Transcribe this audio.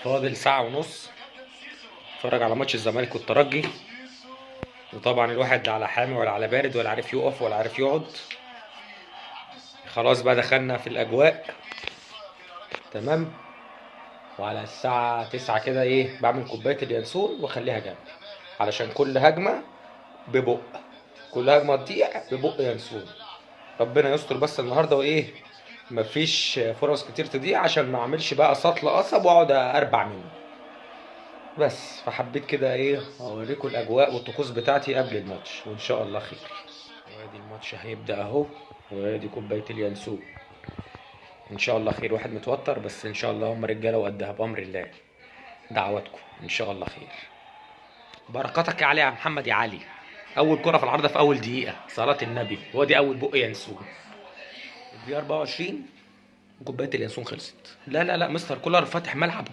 فاضل ساعة ونص اتفرج على ماتش الزمالك والترجي. وطبعا الواحد لا على حامي ولا على بارد، ولا عارف يقف ولا عارف يقعد. خلاص بقى دخلنا في الاجواء. تمام. وعلى الساعة 9 كده ايه، بعمل كوباية اليانسون واخليها جنبي، علشان كل هجمة ببق، كل هجمة تضيع ببق ينسون. ربنا يستر بس النهارده، وايه مفيش فرص كتير تضيع، عشان ما اعملش بقى سطل قصب واقعد اربع منه بس. فحبيت كده ايه اوريكم الاجواء والطقوس بتاعتي قبل الماتش، وان شاء الله خير. وادي الماتش هيبدأ اهو، وادي كوباية اليانسون. ان شاء الله خير. واحد متوتر بس ان شاء الله هم رجاله وقدها بامر الله. دعواتكم ان شاء الله خير. بركاتك يا علي يا محمد يا علي. اول كره في العارضة في اول دقيقة، صلاة النبي. وادي اول بق ينسون. الدقيقة 24 كوباية اليانسون خلصت. لا لا لا، مستر كولر فاتح ملعب.